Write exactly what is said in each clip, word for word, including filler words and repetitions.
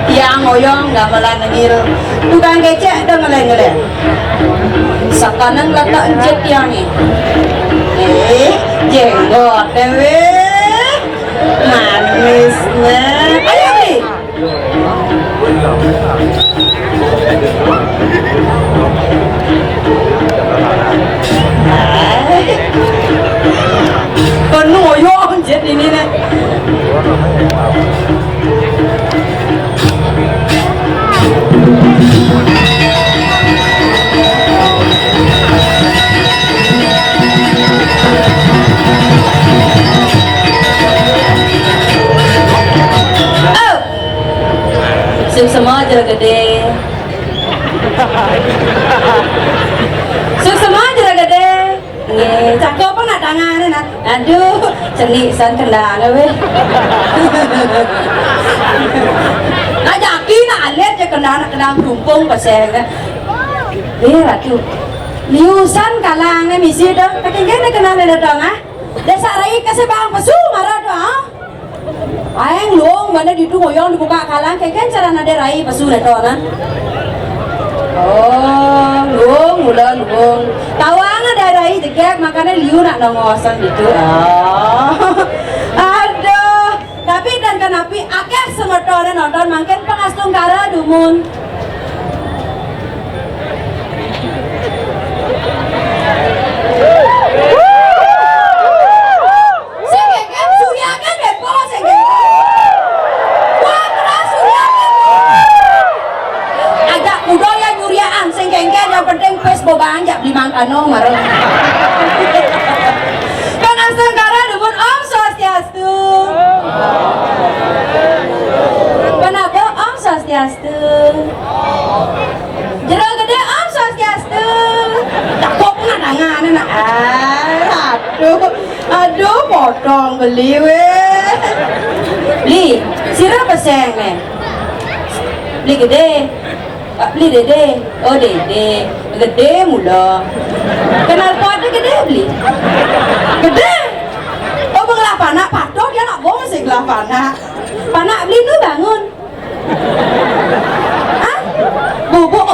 Tiang ngoyong gamelan nengil. Tukang kecek dong ngeleng-ngeleng. Sekarang letak encet tiang ni. Eh, jenggot dewe. Manis nah. Ayo, Li. Penuh oyong jet ini nih. Oh. Suksma Jero Gedé. Suksma Jero Gedé. Nggih, cakep nak tangané, nak. Aduh, cenik san kendang wéh. Nak jaki nak alit ya kendang, nak kendang berumpung pasé. Eh, Ratu. Liusan kalangné misi dong. Pakai gini kendang dong, ah. Desa rai kasih bang pesu marah dong, ah. Aéng luung, mana ditu ngoyong dibuka kalang, kéngkén cara nadé rai pesu neto, nah. Oh, luung, mula luung. Tawang ada rai jegek, makané liu nak nongosan ditu. Oh. Aduh, tapi dan kenapi akéh semetoné nonton mangkin pangastungkara dumun. Sing kéngkén, suryakan deh, po, sing kéngkén. Wah, keras, suryakan, po. Ajak kuda ya nyuriaan, sing kéngkén, yang penting pes bobaan, jak beli mangkano, mareng. Pangastungkara dumun, Om Swastiastu. Kenapa Om Swastiastu? Jero Gedé, Om Swastiastu. Cakep nak tangané, nak. Ah, aduh. Aduh, potong beli wéh. Beli, sira peséng né? Beli Gedé. Pak Beli Dédé. Oh, Dédé. Gedé mula. Kenal pot Gedé, Beli? Gedé. Oh, mengelah panak, patuh dia nak bong sih gelah panak. Panak Beli nu bangun. Hah? Bubuk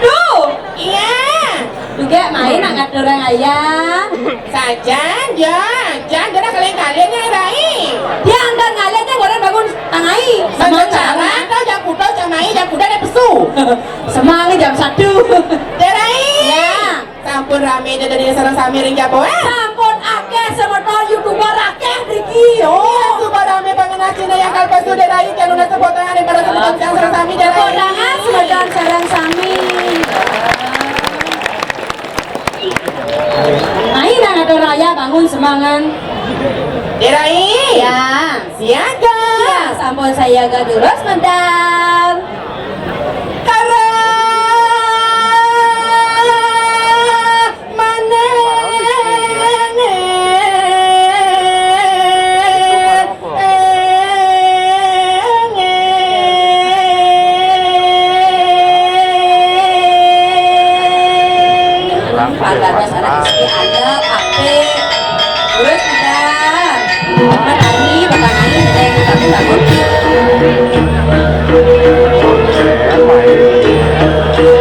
Duh. Iya. Juga main nak ngatur orang ayah. Sajan, ya, jan, dia dah kalian-kalian ni, Rai. Dia antar ngalir je orang bangun tangai. Sama cara, kau jam putus, jam main, jam putus ada pesu. Semangat jam satu. Dia, Rai. Ya. Sampun rame dah dari sarang sami ring jaba, eh? Sampun akeh semeton YouTuber akeh mriki. Oh, YouTuber rame banget nasi nih yang kalpas tu, Rai, kalau nasi potongan dari para semeton yang sarang sami, Rai. Potongan semeton sarang sami. Ayo, nang ada raya bangun semangan. Rai. Ya. Siaga. Ya, sampun siaga terus, Madam. Kara maneh. Pak Gagas anak istri ada, Pak P. Terus kita Bapak Tani, Bapak Nani, kita yang takut-takut.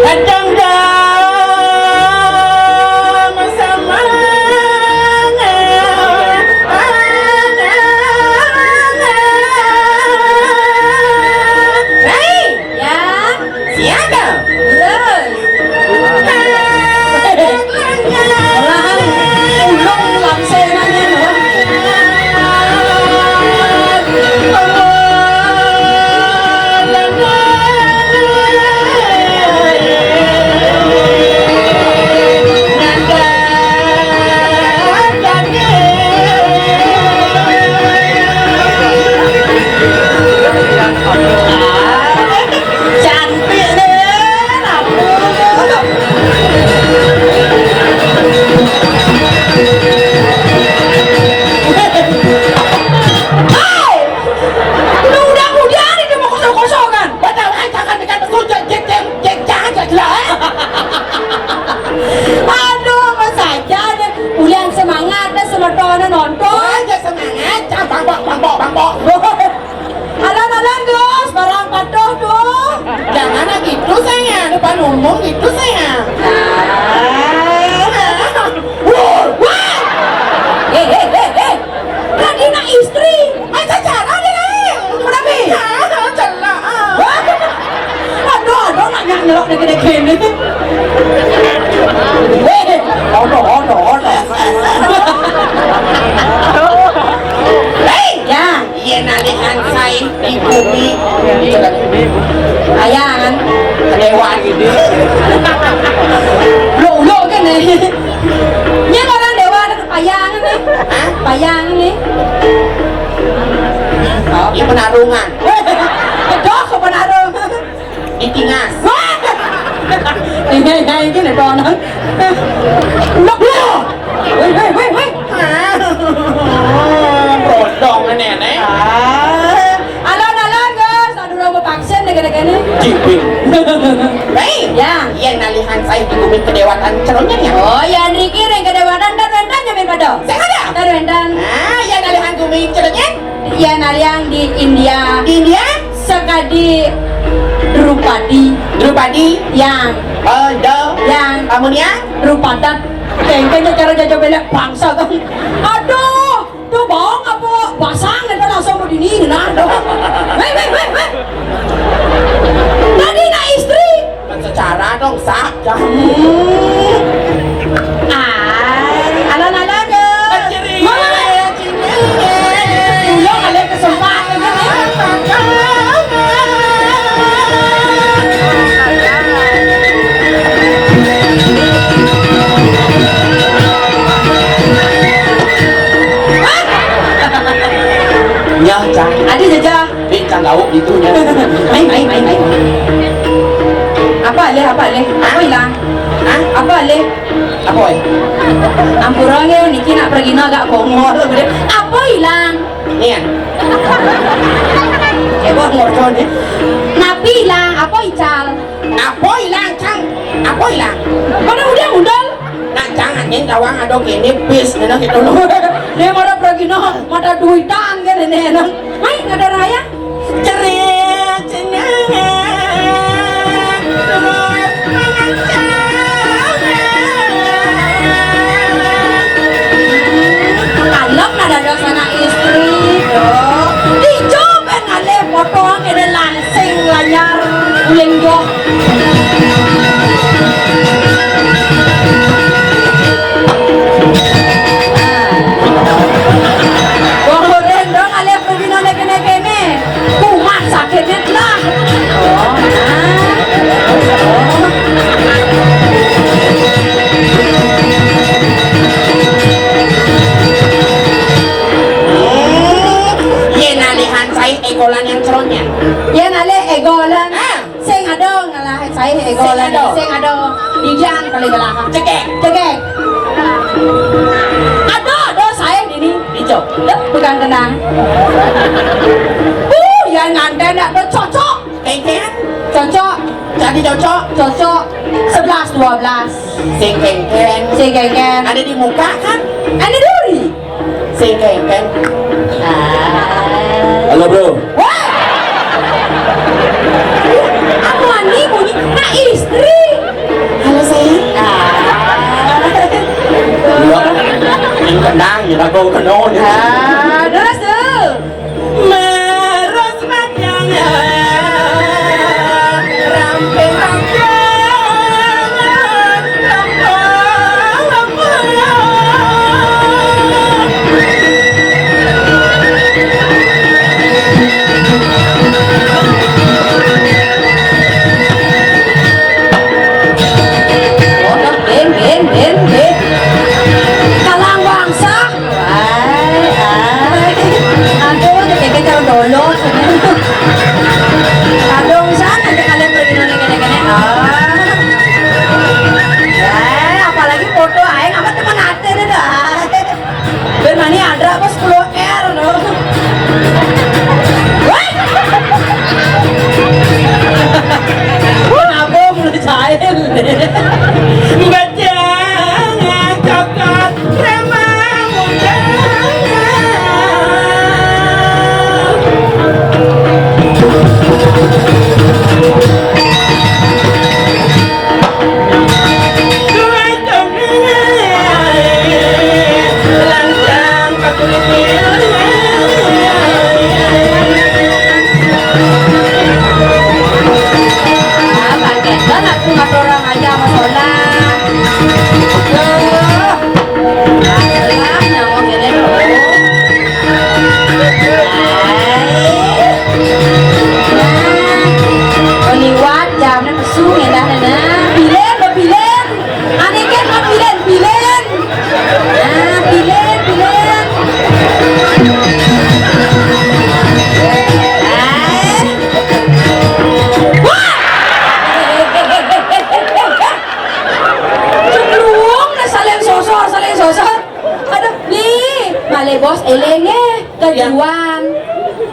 Kadang dah sama. Rai. Ya. Siaga. Terus. Orang ulung langsung aja, loh. Cantik deh, lampu. Hei! Udah-udah, udah, ini mau kosong-kosongan. Batal aja kan, dengan betul, jeng, jeng, jeng, jeng, jangan, jangan, jelas. Aduh, apa saja deh. Ulian semangat deh, semetonnya nonton. Aja semangat, jangan bambok, bambok, bambok. Alan-alan, Gus, barang patuh tuh. Jangan gitu, saya. Depan umum gitu, saya. Wah, wah. Eh, eh, eh, eh. Lagi nak istri. Aja cara dia lain. Kenapa? Celak. Wah. Aduh, aduh, nak nyelok deh gede gini. Eh, aduh, aduh, aduh. Tungan. Wéh, kedoh apa nak dong? Ditingas. Wah! Ini, ini, ini, dong. Blok, blok. Wéh, wéh, wéh, wéh. Ah, brodong ini, ini. Ah. Alon, alon, Gus. Aduh, lo mau vaksin deh, kene-kene. Jiping. Hei. Ya. Yang nalihan saya di bumi kedewatan ceronya ya. Oh, ya, niki ring kedewatan dan wentan jamin pada. Saya ada. Dan wentan. Ah, yang nalihan bumi ceronya. Yan aliang di India. India? Sakadi Drupadi. Drupadi? Yang. Oh, do. Yang. Amunia? Drupadat. Kengkeng cara jaja belek bangsa kan. Aduh, tuh bawang apa basang itu langsung mau dini nah. Aduh. Weh, weh, weh, weh. Tadi nak istri. Kan secara dong, Sa. Jangan. Ay, alon-alon, Gus. Ciri. Mama. Ciri. Ulang ada kesempatan, kan? Nyah, Cang. Ada jejak. Di Canggauk gitu nya. Main, main, main, main. Apa alih, apa alih? Apa hilang? Hah? Apa alih? Apa, eh? Ampura nggih, niki nak pergi agak bongol. Apa hilang? Nih ya. Cebok ngorcon nih. Napi hilang? Apa ical? Apa hilang, Cang? Apa hilang? Mana udah mundal? Nah, Cang, anjing tawang ada gini, bis, nena gitu loh. Dia mana pergi, nah, mata duitan kan, ini, nah. Mai, ada raya. Cerit, cenyangan, terus mengencangan. Kalem nada dosana istri, do. Dicoba ngalih potong kene langsing lanyar uling joh. Wong bodeng dong alih pergi none kene-kene. Kumat sakitnya lah. Oh, nah. Oh. Yen alihan sae egolan yang ceronya. Yen alih egolan. Ah. Sing ada ngalah saya egolan. Sing ada. Sing ada. Didian paling belakang. Cekek. Cekek. Ada, ada saya dini. Ijo. Dek, bukan kenang. Uh, ya nganten nak tu cocok. Kengkeng. Cocok. Jadi cocok. Cocok. Sebelas, dua belas. Sing kengkeng. Sing kengkeng. Ada di muka kan? Ada duri. Sing kengkeng. Ah. Halo, Bro. Wah. Aku ani bunyi nak istri. Halo, sayang. Ah. Enggak. Yang kenang, ya, aku kenal, ya. Ah, terus tuh. Merus madang, ramping-ramping. Bin, bin, bin, bin. Kalang bangsa. Ay, ay. Aduh, kecil-kecil dulu. Aduh, sana aja kalian pergi nonton kene-kene. Ah. Ya, apalagi foto aing apa teman ate deh dah. Ben mani ada apa sepuluh R no. Wah. Kenapa belum cair? Baca ngakak. Ah, kaget banget aku ngatur orang aja sama Sona. Duh. Alah, nyawa gini dong. Hai. Nah, liwat jamnya pesu ngedah nana. Pilen, lo pilen. Ane kan lo pilen, pilen. Nah, pilen, pilen. Malih bos éling, eh, kejuan.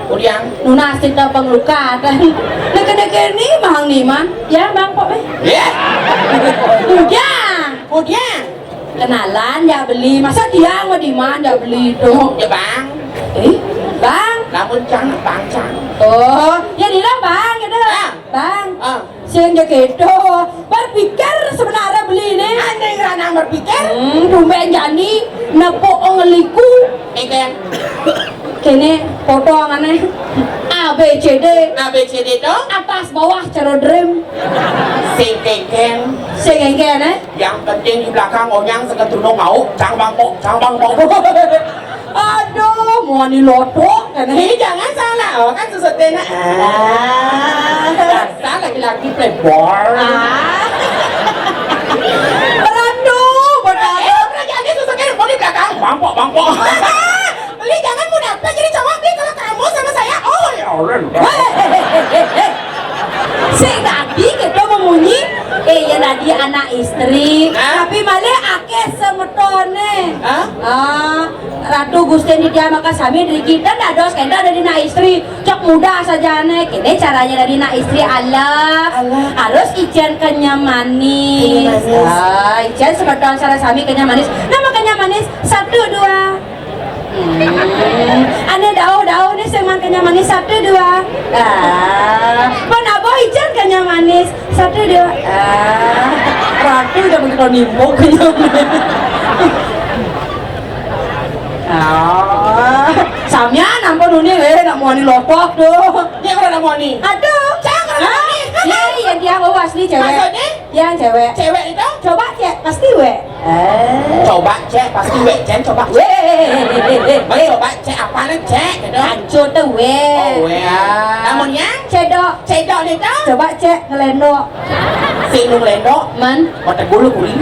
Kemudian? Nunas kita panglukat. Nek kene kene mahang niman. Ya, Bang Pok, eh. Ya. Udah. Udah. Kenalan ya beli. Masa dia mau di mana ya beli itu? Ya, Bang. Eh, Bang. Lamun cang, Bang cang. Oh, ya dilah Bang gitu. Ah. Bang. Ah. Sing ya gitu. Berpikir sebenarnya beli ini. Aneh ranang berpikir. Hmm, tumben jani nepuk ngeliku. Engken. Kene foto aneh. A B C D. A B C D to? Atas bawah cara dream. Sing kengkeng. Sing kengkeng, eh? Yang penting di belakang onyang seketunung mau, cang bangkok, cang bangkok. Aduh, mau ani lotok kan? Eh, jangan salah, oh, kan susut enak. Ah. Dasar laki-laki playboy. Ah. Ratu, benar. Eh, kerjaannya susut enak, mau di belakang, bangkok, bangkok. Beli jangan mudah apa jadi cowok, Beli, kalau kamu sama saya, oh, ya Allah. Sing tadi kita memunyi, eh, ya tadi anak istri, hah? Tapi malih akeh semetone. Hah? Ah, Ratu Gusti Nitya maka sami dari kita dados kita dari anak istri. Cok muda saja nih. Kene caranya dari anak istri Allah. Allah. Harus ijen kenyam manis. Kenyam manis. Ah, ijen semeton sareng sami kenyam manis. Nama kenyam manis? Satu, dua. Hmm. Ane dauh-dauh nih sing mangkanya manis satu dua. Ah, pun aboh ijen kanya manis satu dua. Ah, ratu udah begitu nimbuk kanya manis. Ah, samian ampun uni eh nak muani lotok tuh. Dia pernah nak muani. Aduh, jangan. Hah? Iya, iya, dia mau asli cewek. Maksudnya? Yang cewek. Cewek itu? Coba cek, pasti we. Eh. Coba cek, pasti we. Jen coba cek. We, we, we, we. Coba cek apa nih cek gitu? Kancut tuh we. Oh, we. Ah. Namunnya? Cedok. Cedok itu? Coba cek ngelendok. Sing nu ngelendok? Man. Mau tegul kuring.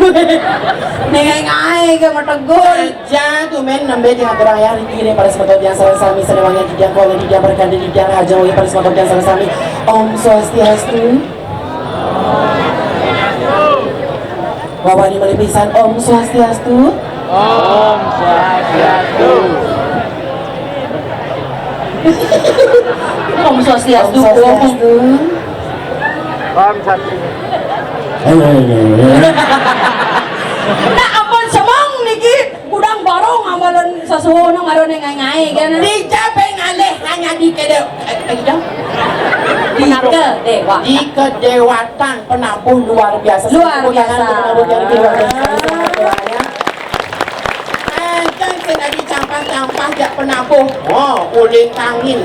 Nengai ngai ke mau tegul. Aja tuh men nembe di atur ayah riki pada semeton yang sareng sami, semuanya di dia, kalau di dia berkah di dia, aja we pada semeton yang sareng sami. Om Swastiastu. Bapak ini malih pisan, Om Swastiastu. Om Swastiastu. Om Swastiastu. Om Swastiastu. Om Swastiastu. Nah, ampun semong niki. Kudang barong amalan sesuatu nang ngaran ngae-ngae kan. Dija pengalih hanya di kede, eh, eh, gitu. Di kedewa. Di kedewatan penabuh luar biasa. Luar biasa. Tepuk tangan untuk penabuh yang luar biasa. Semangat doanya. Enten sing adi campah-campah jak penabuh. Oh, uling kangin.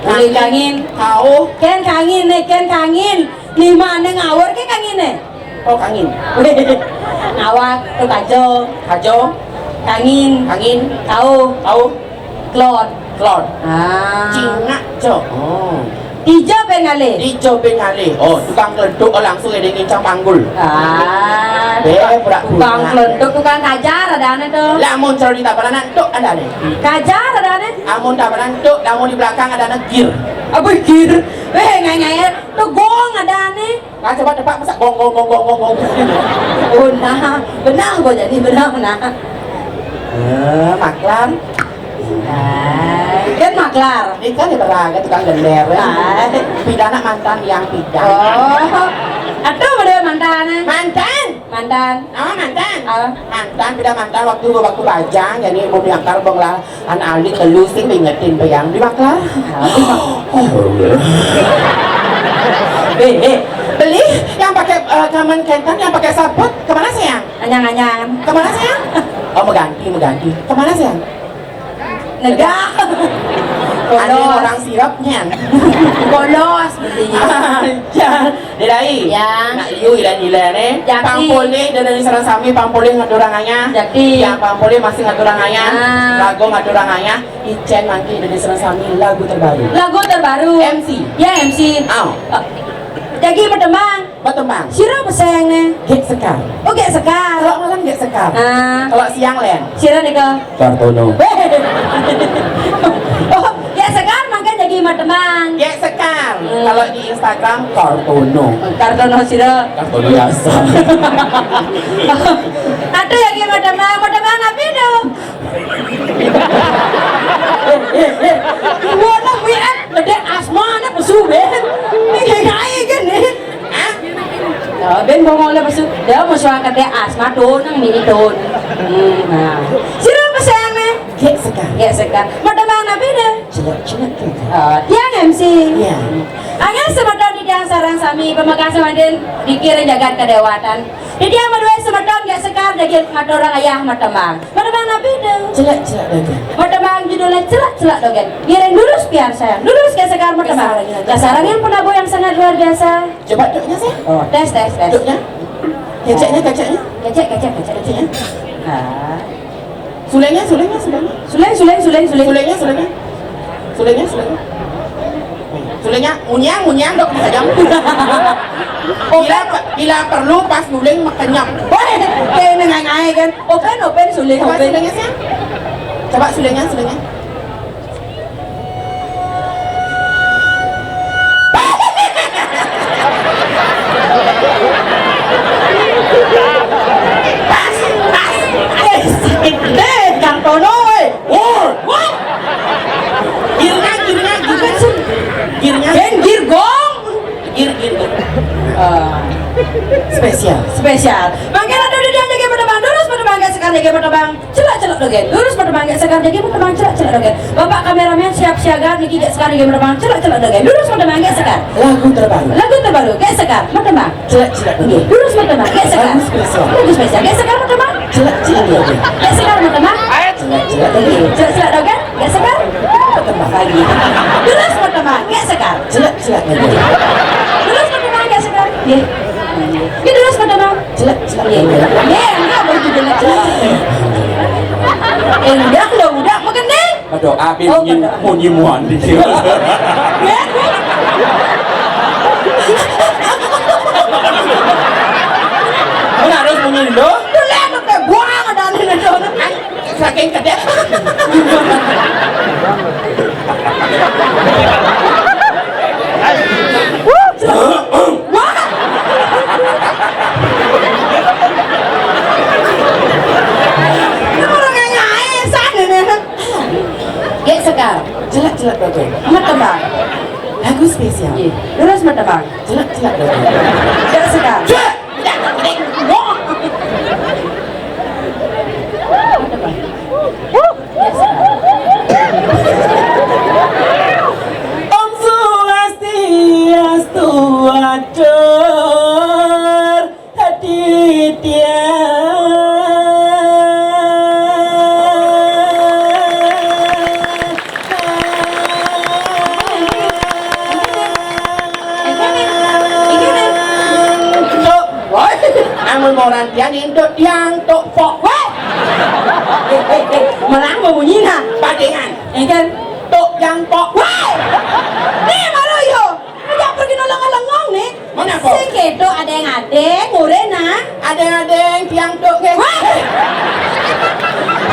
Uling kangin. Kau. Ken kangin nih, ken kangin. Lima ane ngawur ke kangin nih. Oh, kangin. Ngawak, tuh kajo. Kajo. Kangin. Kangin. Tahu. Tahu. Klot. Klot. Ah. Cingak, cok. Oh. Tijo pengalih. Tijo pengalih. Oh, tukang keleduk, oh, langsung ada ngincang panggul. Ah. Eh, pura-pura. Tukang keleduk, tukang kajar ada aneh tuh. Lamun cara di tabanan, tuk ada aneh. Kajar ada aneh. Amun tabanan, tuk, lamun di belakang ada aneh gir. Apa gir? Eh, ngai-ngai, tuh gong ada aneh. Nah, coba tebak, masa gong, gong, gong, gong, gong, gong. Oh, nah, benar kok jadi, benar, nah. Eh, maklar. Nah, kan maklar. Ini kan ya, beragam tukang gender, ya. Nah. Pidana mantan yang pidana. Oh. Aduh, ada mantan, eh. Mantan. Mantan. Oh, mantan. Ah. Mantan, pidana mantan waktu, waktu bajang, jadi mau diangkar benglah. An alit telu sing ngingetin peyang di maklar. Eh, eh, beli yang pakai, eh, kamen kenten, yang pakai sabut, kemana sayang? Anyang-anyang. Kemana sayang? Oh, mengganti, mengganti. Kemana sayang? Negak. Ada orang sirapnya. Bolos, beli. Ajar. Dai. Ya. Nak liu ilan-ilan, eh. Jaki. Pang polih, dan dari sareng sami pang polih ngaturang ayah. Jaki. Ya, pang polih masih ngaturang ayah. Ah. Lagu ngaturang ayah. Icen mangkin dari sareng sami lagu terbaru. Lagu terbaru. M C. Ya, M C. Aw. Eh, jaki bertembang. Bertembang. Sira peseng ne. Gek Sekar. Oh, Gek Sekar. Kalau malam Gek Sekar. Ah. Kalau siang, Len. Sira nika. Kartono. Oh, Gek Sekar mangkin jadi matemang. Gek Sekar. Hmm. Kalau di Instagram Kartono. Kartono sira. Kartono biasa. Ada yang matemang, matemang apa itu? Dia musuh kedai asma tun, nang mini tun. Hmm, nah. Sira apa sayang ne? Gék Sekar. Gék Sekar. Mau tembang napi deh? Celak-celak tu. Oh, tiang M C. Iya. Angin semeton di tiang sareng sami, pamekas mangkin dikira jagat kedewatan. Di tiang madue semeton Gék Sekar, daging ngatur orang ayah mau tembang. Mau tembang napi deh? Celak-celak dogen. Mau tembang judulnya Celak-celak Dogen. Ngiring durus pian sayang. Durus Gék Sekar mau tembang. Dasar angin penabuh yang sangat luar biasa. Coba duknya sih. Oh, tes, tes, tes. Duknya. Keceknya, keceknya. Kecek, kecek, kecek. Keceknya. Ah. Sulengnya, sulengnya, sulengnya. Suleng, suleng, suleng, suleng. Sulengnya, sulengnya. Sulengnya, sulengnya. Sulengnya, munyang, munyang, dok, saja. Bila, bila perlu pas nuling makenyam. Woi, kayak nengai-ngai kan. Open, open, suleng, open. Sulengnya sih. Coba sulengnya, sulengnya. Pas, pas. Eh, sakit deh, Kang Tono, eh. Oh, wah. Girnya, girnya, girnya, sun. Girnya. Gir, gong. Gir, gir, gir. Eh, spesial. Spesial. Mangkin ada di dia lagi pada bang, terus pada bang, sekarang lagi pada bang. Celak-celak dogen. Lurus mau tembang Gék Sekar, jaga mau tembang celak-celak dogen. Bapak kameramen siap siaga, niki Gék Sekar jaga mau tembang celak-celak dogen. Lurus mau tembang Gék Sekar. Lagu terbaru. Lagu terbaru Gék Sekar mau tembang. Celak-celak dogen. Lurus mau tembang Gék Sekar. Lagu spesial. Lagu spesial Gék Sekar mau tembang. Celak-celak dogen. Gék Sekar mau tembang. Celak-celak dogen. Celak-celak dogen. Gék Sekar mau tembang lagi. Lurus mau tembang Gék Sekar. Celak-celak dogen. Lurus mau tembang Gék Sekar. Iya. Iya, lurus mau tembang. Celak, celak. Iya. Iya, enggak mau judulnya celak. Eh, udah, udah, udah, mau gending. Aduh, Abi. Oh, munyi, bener. Munyi muan di sini. Ya. Mana harus munyi dulu? Udah, udah, buang ada nih, udah. Saking kedek. Wah. Ini orang yang nyae, sana nih. Gék Sekar. Celak-celak dogen. Mau tembang. Lagu spesial. Iya. Lurus mau tembang. Celak-celak dogen. Gék Sekar. Cek. Wah. Om Swastiastu, atur hati tiang. Tuk, woi, amun mau rantian, induk tiang, tuk, pok, woi. Eh, eh, eh, melang mau bunyi, nah. Padengan. Eh, kan? Tuk, tiang, pok, woi. Nih, malu, yo. Ajak pergi nolong-nolong nih. Mana, pok? Sing kedo ada yang ada, ngure, nah. Ada yang ada, tiang, tuk, ke. Woi.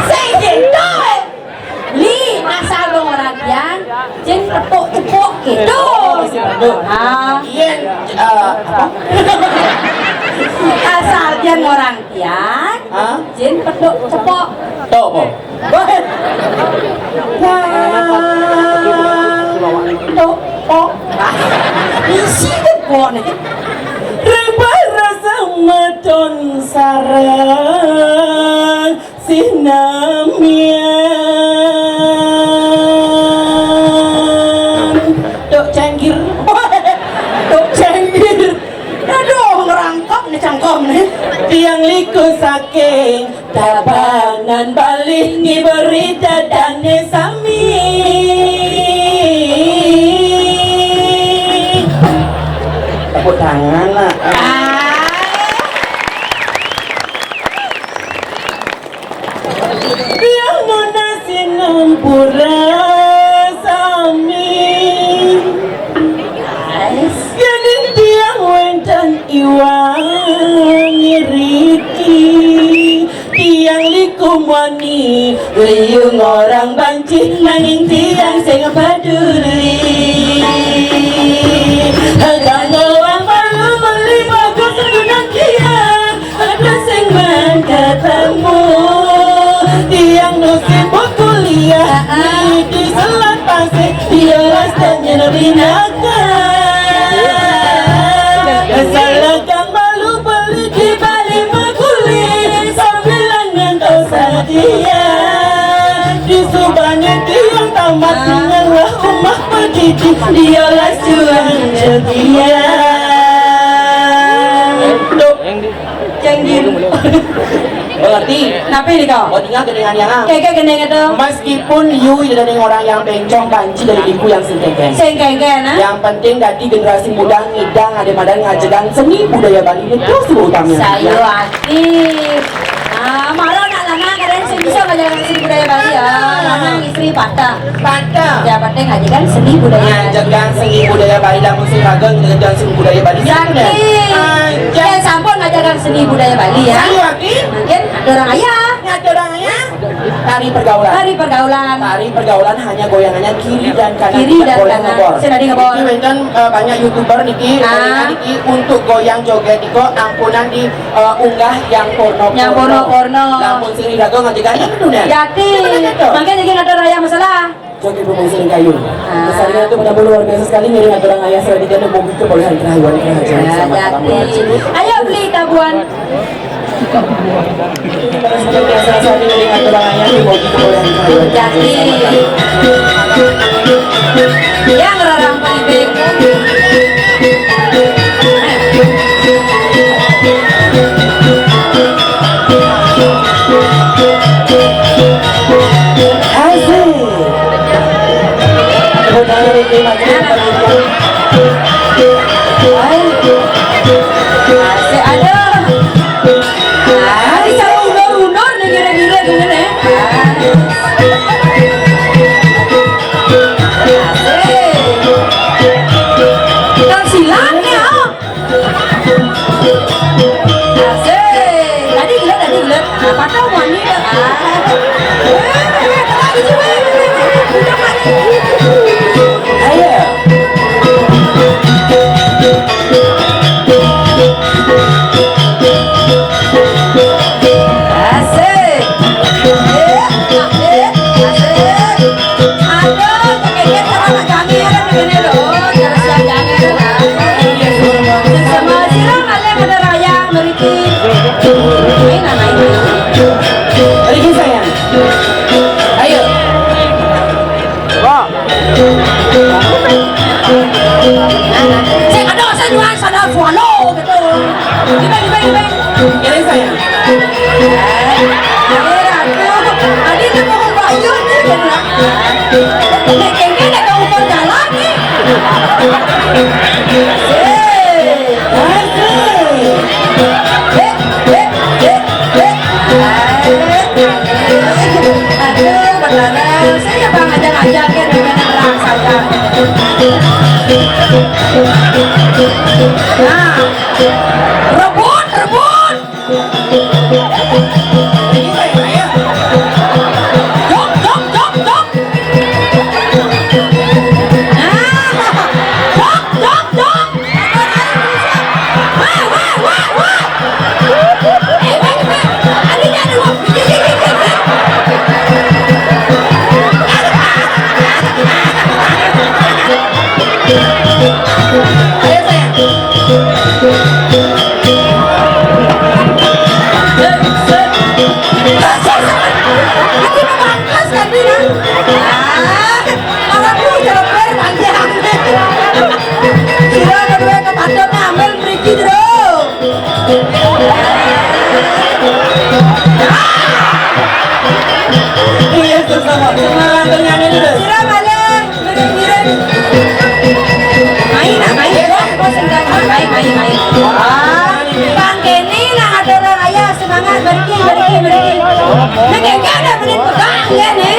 Sing kedo, eh. Li, asal dong orang tiang, jin petuk cepuk gitu. Ah. Iya, eh, apa? Asal jin orang tiang, hah? Jin petuk cepuk. Tok, po. Wah. Tok, po. Isi kan po nih. Rebah rasa maton sarang sinamian. Tok cangkir. Tok cangkir. Aduh, ngerangkap nih cangkem nih. Tiang liku saking Tabanan Bali ngiberi dadane sami. Tepuk tangan, nak. Ah. Biar munasin ampura sami. Yen tiang wenten iwang ngiriki, tiang liku mani liung orang banci, nanging tiang sing peduli. Kanggo wong malu meli bagus gunung kiang. Ada sing main ketemu tiang nu sibuk kuliah di Selat Pasir, dia rasa nyerobinaka. Salah kang malu beli di Bali. Yang tamat dengan rumah pendidik, dialah seorang yang setia. Tuh. Cenggir. Mengerti? Napi nika? Oh, tinggal geuning anyang. Kéké geuning itu. Meskipun you adalah orang yang bencong banci dari ibu yang sing kéké. Sing kéké, nah. Yang penting dadi generasi muda ngidang, ada madan ngajegang seni budaya Bali itu terus utama. Sayu ati. Ah, mara nak lanang kadang sing bisa ngajegang seni budaya Bali ya. Lanang istri patah. Patah. Ya, penting ngajegang seni budaya Bali. Ngajegang seni budaya Bali, lamun sing raga ngajegang seni budaya Bali. Sakti. Aja. Ya, sampun ngajegang seni budaya Bali ya. Sayu ati. Mungkin ada orang ayah. Ada orang ayah. Tari pergaulan. Tari pergaulan. Tari pergaulan hanya goyangannya kiri dan kanan. Kiri dan kanan. Boleh ngebor. Sing tadi ngebor. Itu wénten, eh, banyak YouTuber niki, ah, niki untuk goyang joget iko ampunan di, eh, unggah yang porno. Yang porno-porno. Lamun sing raga ngajegang itu, nah. Jati. Bener gitu. Mangké niki ngatur ayah masalah. Joget pemungsuran kayu. Ah. Kesenian itu benar-benar luar biasa sekali, ngiring aturan ayah Sradi dan mugi kebolehan kerahayu kerahajaan. Ah, sama jati. Ayo beli tabuan. Terus biasa sekali ngiring aturan ayah, mugi kebolehan kerahayu. Jati. Yang rarang paling. Asik. Tepuk tangan dari tim Aceh. Asik, aduh. Ah, bisa undur-undur nih, gila-gila gini nih. Asik. Kan silat nih, ah. Asik. Tadi gila, tadi gila. Nah, patah wani dah. Ah. Wéh, wéh, wéh, tengah gitu, wéh, wéh, wéh, wéh. Udah mati. Ayo. Asik. Asik. Asik. Aduh, kegigit sama Jangir, ini loh, jangan siap Jangir, ah. Sama sira kalian ada raya, meriki. Main lah, main. Meriki, sayang. Ayo. Sing ada, saya jual, sana, swallow, gitu. Gimana, gimana, gimana? Ini saya. Aduh, tadi itu mau bayar nih, gitu. Nek kengke nek kau ukur jalan nih. Eh, eh, eh, eh. Aduh, beneran. Saya bang ajak-ajak ya, dengan terang saja. Nah, rebut, rebut. Jok, jok, jok, jok. Nah, jok, jok, jok. Wah, wah, wah, wah. Eh, eh, eh. Aduh, aduh, aduh. Ayo, sayang. Aku udah pantas kan, Dina? Ah, orang tuh udah lebar panjang. Sira kedua kepandon ambil mriki, Bro. Iya, sesama. Semangat nyanyi dulu. Sira balik. Main, ah, main. Wah, kok sing gak main, main, main. Ah, Bang Kenny, nah, ada orang ayah, semangat, beriki, beriki, beriki. Nah, kayaknya ada menit pegang, ya, nih.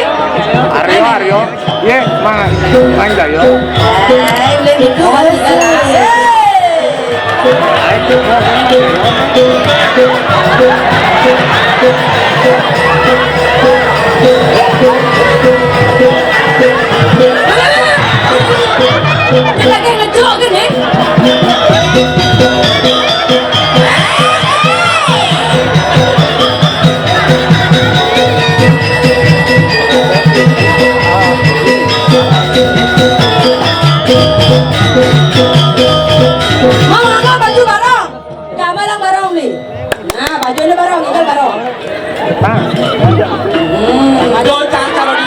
Aryo, Aryo. Ye, Mas. Main gak, yo? Eh, belum itu, masih galak. Asik. Lagi ngejok gini. Mau angkat baju bareng? Nggak, malang bareng nih. Nah, bajunya bareng, kita bareng. Hmm. Aduh, jangan kalau di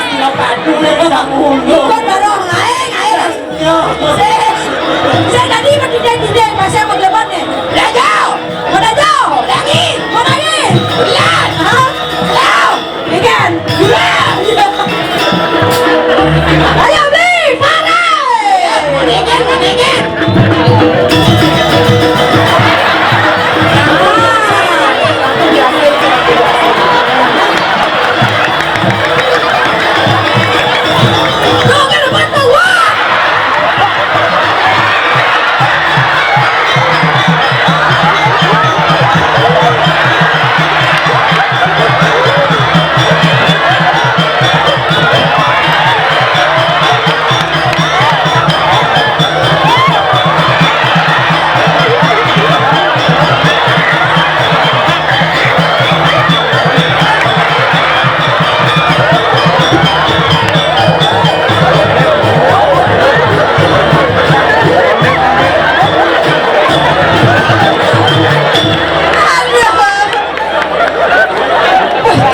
Ikut bareng aing, aing. Sik, sik tadi mah tidak-tidak, pas saya mau lebat nih. Laju! Mau laju! Lagi! Mau lagi! Lihat! Hah? Lihat! Ikan! Ayo, beli! Pare! Mau dikit, mau dikit!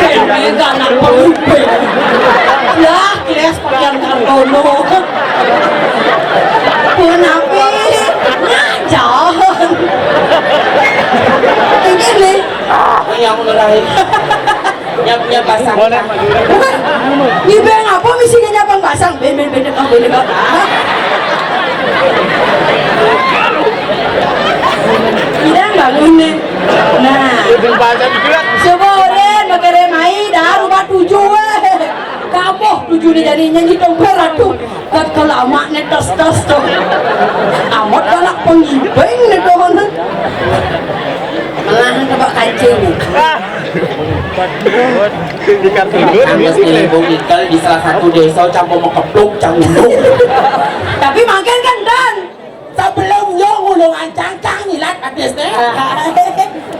Wah, kene anak pemimpin. Lah, kelas pakaian Kartono. Pun apa? Ngajar. Ini nih. Ini aku nulahin. Nyap-nyap basang. Bukan, ngibeng apa misi nyap basang? Ben, ben, ben, oh, ben, ben. Tidak bangun nih. Nah. Udah basang juga. Coba udah, pakai remai, dah rumah tujuh, weh. Kamu tujuh nih jadi nyanyi dong, beratu. Kat kelama netes-tes tuh. Amat galak pengibeng nih dohonan. Melah tebak kancing nih. Di kartu duit, Angus di sini. Nilibung Ikel di salah satu desa campur mau kepluk canggung. Tapi makin kan dan sebelum yo ngulungan cangkang nyilat habis deh.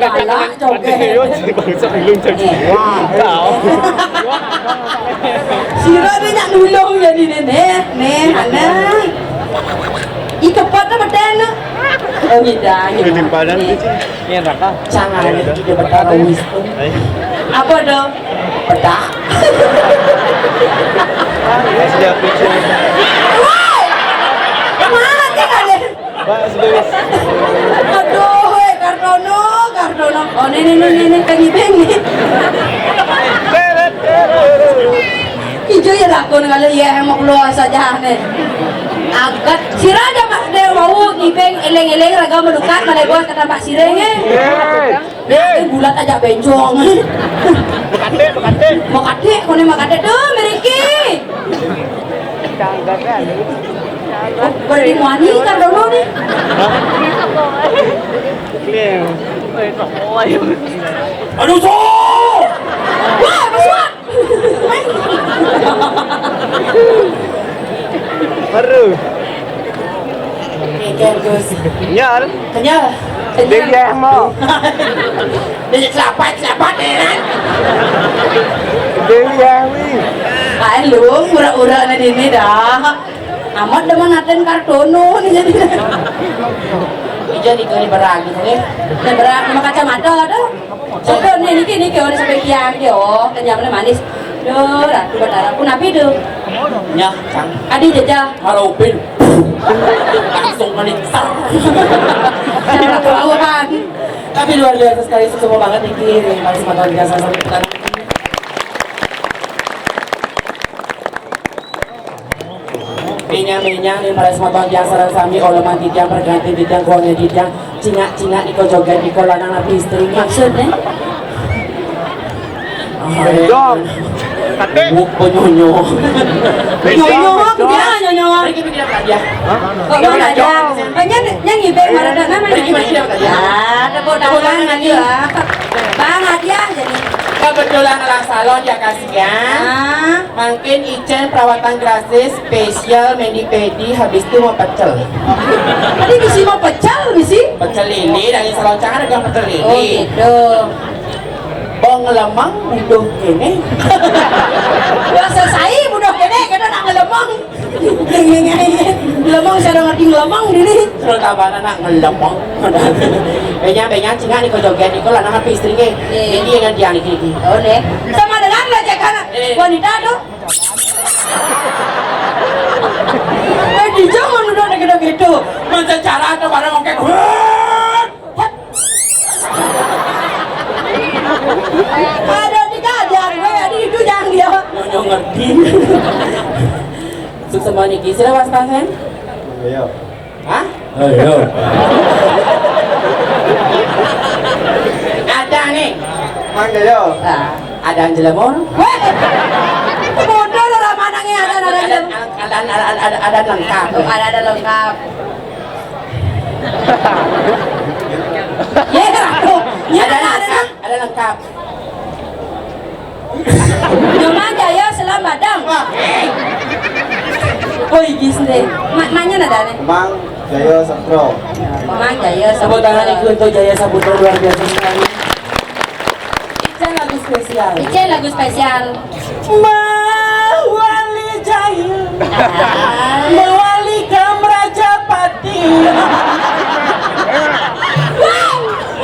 Galak joget. Yo, jadi bangsa belum jadi. Wah. Tahu. Sira ni nak nulung jadi ni, nih, nih, ana. Ih, kepat apa ten? Oh, beda, ya. Di padan tu, Cing. Ni neraka. Jangan, itu dia betah, wis. Apa tu? Betah. Sudah. Woi! Mana dia kali? Pak, serius. Aduh, weh, Kartono, Kartono. Oh, nih, nih, nih, nih, nih, Kang Ibing nih. Ijo ya lakon kalau iya emang keluar saja nih. Agat sira aja Mas Dewa wau ngibeng eleng-eleng raga melukat malai buat kata Pak Sireng eh. Ini bulat aja bencong. Makate, makate. Makate, kone makate tuh, meriki. Oh, berarti muani kan dulu nih. Hah? Clear. Aduh, so! Wah, masuk. Baru. Oke, Gus. Kenyal. Kenyal. Kenyal. Dia mau. Dia selapat, selapat, ya kan? Dia yang wi. Kae lu ura-ura na dini dah. Amat demen ngaten Kartono nih jadi. Ijo di kali berang, nih. Nih berang sama kacamata ada. Coba nih, niki, niki, orang sampai kian, ki, oh, kenyamnya manis. Duh, Ratu Batara pun apa itu? Nyah, Cang. Adi jajah. Marupin. Langsung melingsar. Cara kelauan. Tapi luar biasa sekali, sukses banget niki. Nih, Mas Maton Biasa sampai petang. Menyang-menyang nih para semeton tiang sareng sami, oleman titiang, perganti titiang, kuangnya titiang, cingak-cingak niko joget niko lanang napi istri. Maksudnya? Dong. Kate. Buk penyonyo. Nyonyo, nyonyo. Mari kita bilang aja. Kok mau aja? Banyak yang ngibeng marana namanya. Mari kita bilang aja. Ya, tepuk tangan lagi ya. Bang, hadiah jadi. Kebetulan ngelah salon ya, kasihan. Ah. Mangkin icén perawatan gratis spesial Mandy Pedi habis itu mau pecel. Tadi bisi mau pecel, bisi? Pecel lili dari Serocangan ada pecel lili. Oh, gitu. Bang ngelemang buduh kéné. Wah, selesai buduh kéné, kita nak ngelemang. Ngelemang, saya ngerti ngelemang dini. Terus tambah anak ngelemang. Benya, benya, cingak nih, kau joget nih, kau lanang apa istrinya? Iya. Ini yang dia nih, gini. Oh, deh. Sama dengan lecehkan wanita tuh. Yo ngerti. Suksema niki, sira wastan, Sen? Iya. Hah? Ayo. Ada nih. Mang Jaya. Nah, ada jelemur. Weh. Bodoh lo, lah, mana nih ada, ada jelemur. Ada, ada, ada, ada, ada lengkap. Oh, ada, ada lengkap. Ya, ada, ada lengkap, ada lengkap. Nyoman Jaya Selam Badang. Wah. Woi, gis deh. Ma-, nanya nada nih. Mang Jaya Satro. Mang Jaya Tepuk tangan Saputra. Itu untuk Jaya Saputra, luar biasa sekali. Ica lagu spesial. Ica lagu spesial. Mawali Jaya. Ah. Mawali Kamrajapati. Wah,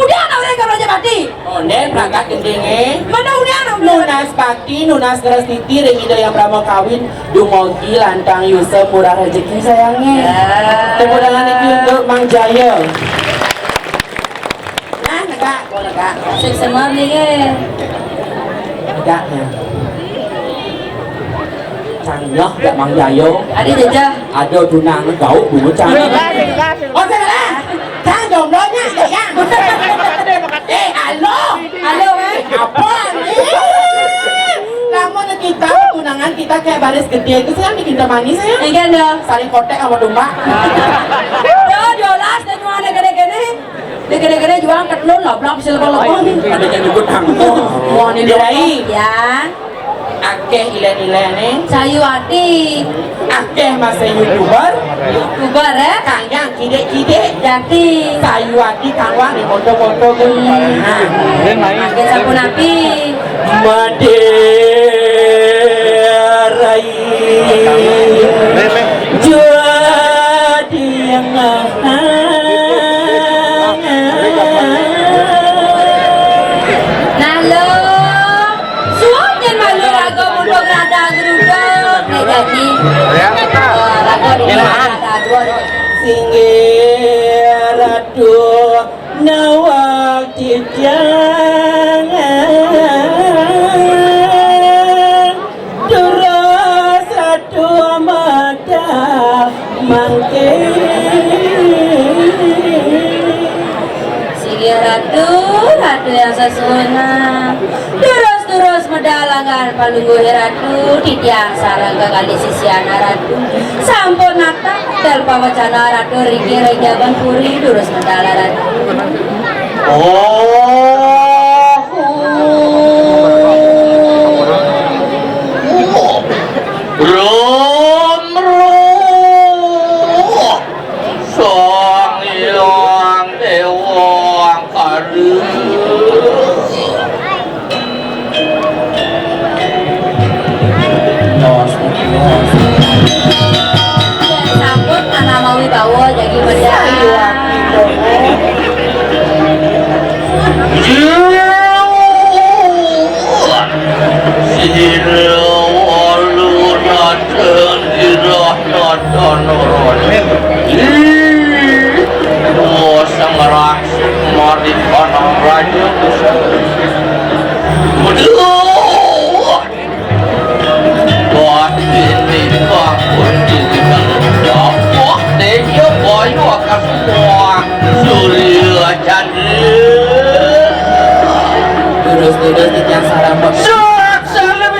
udah anak udah Kamrajapati. Onde pragat gendinge. Mana udah anak udah? Nunas bakti, nunas ngrestiti ring Ida Hyang Brahma kawin, dumugi lantang yuswa murah rejeki sayange. Ya. Tepuk tangan niki untuk Mang Jaya. Nah, negak, kok negak. Sik semar nih, ye. Negak, ya. Cang nyoh, dak Mang Jayo. Adi jajah. Ada tunang gauk bungut cang. Oh, salah. Cang jomblonya, ya, ya. Eh, halo. Halo, eh. Apa nih? Lamun kita tunangan, kita kayak baris gede itu, saya bikin manis, ya. Iya, dah. Saling kotek sama domba. Yo, jolas, dan cuma ada gede-gede. Dia gede-gede jual ketelun, loblok, bisa lepo-lepo. Ada jadi gudang. Wah, ini Dirai. Ya. Akeh ilen-ilene. Sayu ati. Akeh masih YouTuber. YouTuber, eh? Kang yang kidik-kidik. Jati. Sayu ati kang wah nih foto-foto tuh. Hmm. Nah. Oke, sampun api. Made rai. Jadi yang Nalo, suwun yen malu raga mumpung rada gruduk, nek dadi. Ya. Eh, raga di rada dua. Singgih Ratu nawak titiang. Durus Ratu medal mangke. Singgih Ratu, Ratu yang sesona. Durus-durus medal langgan palungguhe Ratu, titiang sareng kekalih sisiana Ratu. Sampun nata tel pawacana Ratu riki ring jaban puri, durus medal Ratu. Oh. Rom, rom. Sang Hyang Dewa Angkara. Sampun anama wibawa jagi medal. Sira walu dateng sira tata nurun. Ih, wah, sangrang mari panang raja. Waduh. Wah, ini bangun di dalam dapur. Tejo bayu akan semua. Surya Chandra. Terus-terus titiang sareng. Surat salam.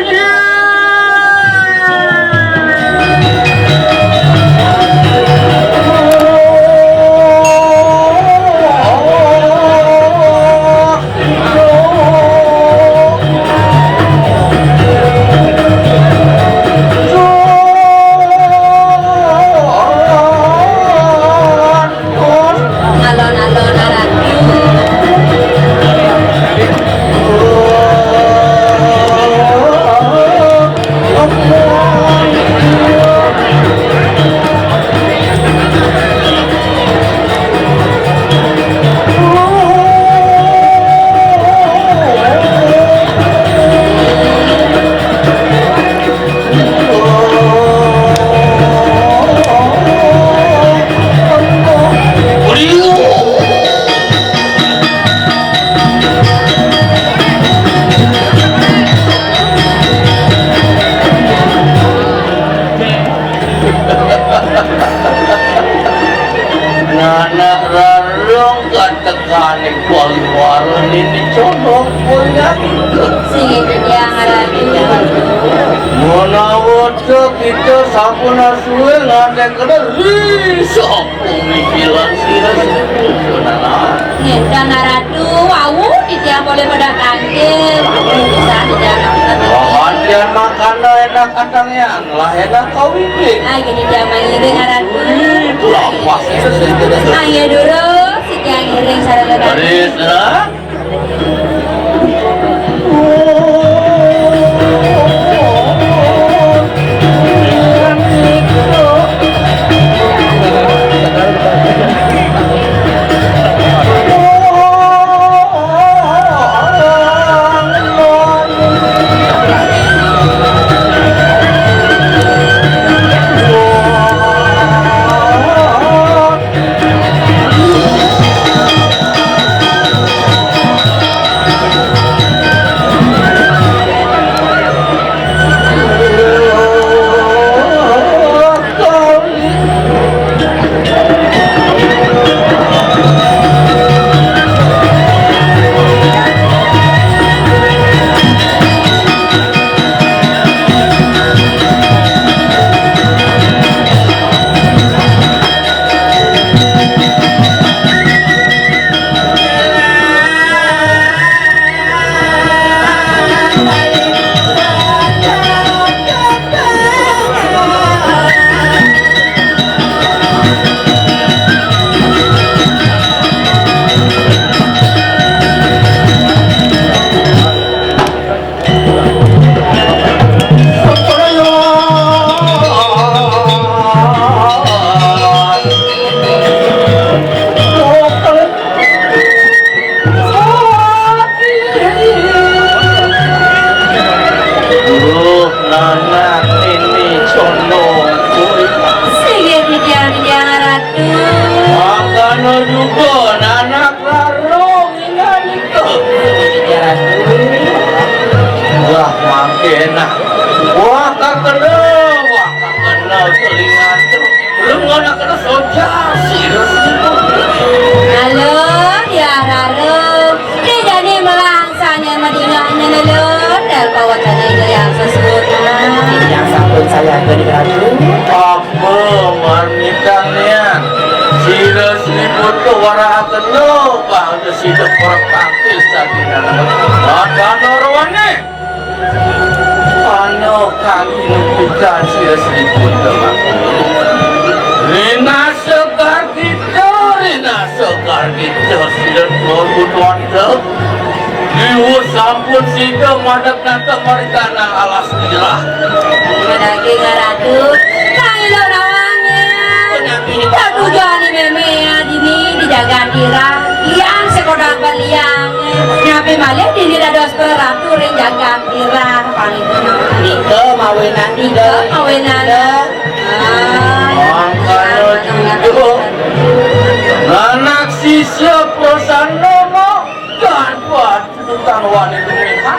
Alon-alon aran. Nanak rarong katekaning paliwara nini condong boyang. Sing titiang ratu. Menawa kita sampun suwe ngandekana ri sampun mikilan sira sampun. Nggih, Kang Ratu, wau titiang boleh pada kantil. Wau bisa titiang kantil. Wah, antian makana enak katang ya. Lah enak kau ini. Ah, gini dia mangiring aratu. Lawas. Ah, iya dulu, si dia ngiring sareng Baris, nah. Duh, nanak nini condong kuwi. Singgih titiang, titiang ratu. Makana juga nanak rarong inganika. Titiang ratu. Wah, mangke enak. Wah, kakena, wah, kakena telingaku. Lem ngono kena soja, sira sira. Halo, ya rarong. Ida jani melangsanya madingahnya lelon, dan pawacana Ida yang sesuutan. Yang sampun saya beri ratu. Apa marmitang nian? Sira Sri Putu warahaken lo, bangsa sida perek tangkis saking anak. Madana rowane. Ana kang inupikan sira Sri Putu. Rina sekar kita, rina sekar kita, sira Putu wantep. Ibu sampun sida madhep nata mari tanah alas tirah. Daging ratu, kang ilo rawangnya. Punapi ni. Ratu jani meme ya dini di jagat tirah. Yang sekodak baliang. Nyapi malih dini dados peratu ring jagat tirah. Pangituna. Nika mawinan nika. Nika mawinan. Nika. Ah. Mangkana juga. Anak sisya prasana mah. Tanpa Tukang wani lumihan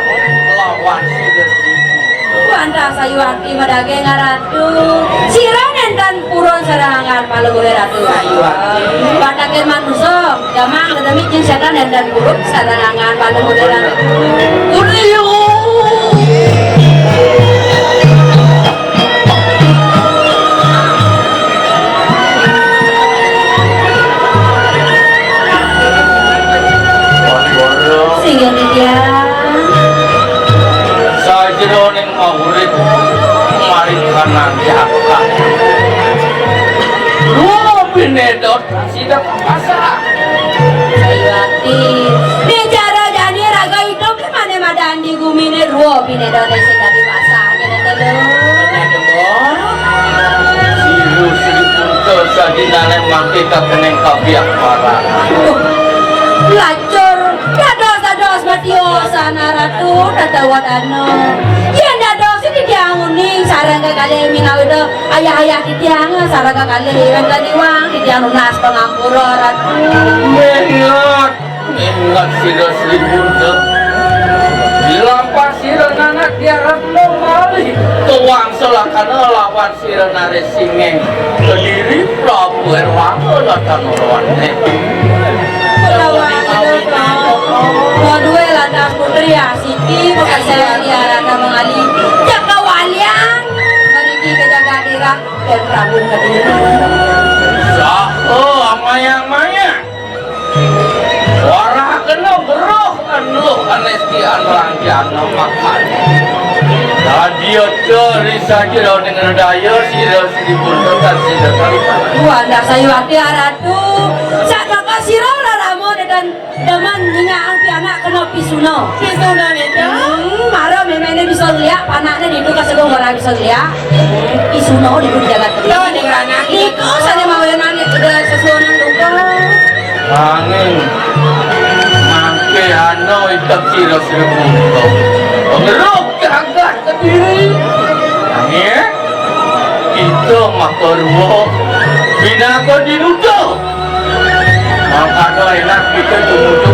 lawan sida sendiri. Wantah sayuwakti madaging ratu. Sira nenten purun sarangan paluhuhe ratu. Sayuwakti. Batakin manusa, gaman kedemi jin setan nenten purun sarangan paluhuhe ratu. Uliu. Singgih titiang. Sajeroning maurip marikanan jagat. Dua pinedot sida pasah. Sayuwakti. Bicara jani raga idup Mane madan di gumine dua pinedone sing dadi pasah, nyene telu. Bener, Demon. Silu Sri Punta sadinane mangke kakeneng kabiak parang. Lacur, dados-dados matiosan Ratu, tatawa dana. Yen dados titiang uning sareng kekalih minawida ayah-ayah titiang sareng kekalih wenten iwang titiang nunas pangampura, Ratu. Mengot. Ingat sira Sri Punta. Dilampah sira nanak diarepno malih. Wangsulakana lawan sira Naresinging Kediri, Prabu Erwangga Ratan Rawane. Utawa anu to, madué lantas putri asiki, makasaya diarana mangali cakawalian, mariki ka jagat dirah, Ger Prabu Kediri. Saha amayang-mayang? Warah kena beruh anu anesti anu lanjana makan. Tadiya ceri saja daun dengan daya sira sri pun tekan sira kali. Wah, ndak sayuwakti aratu. Sataka sira rarama dedan demen nyinyaang pianak kena pisuna. Pisuna nita? Hmm, mara méméné bisa liak, panakné ditu kasebut ora bisa liak. Pisuna ditu jagat. Tuh, ning ranah. Niku sané mawinan ida sesuunan duka. Nanging mangké ana ikep sira sira buta. Pengeruk jagat Kediri. Nanging kita makarwa binaka dinuda. Mangkana enak kita tumuju.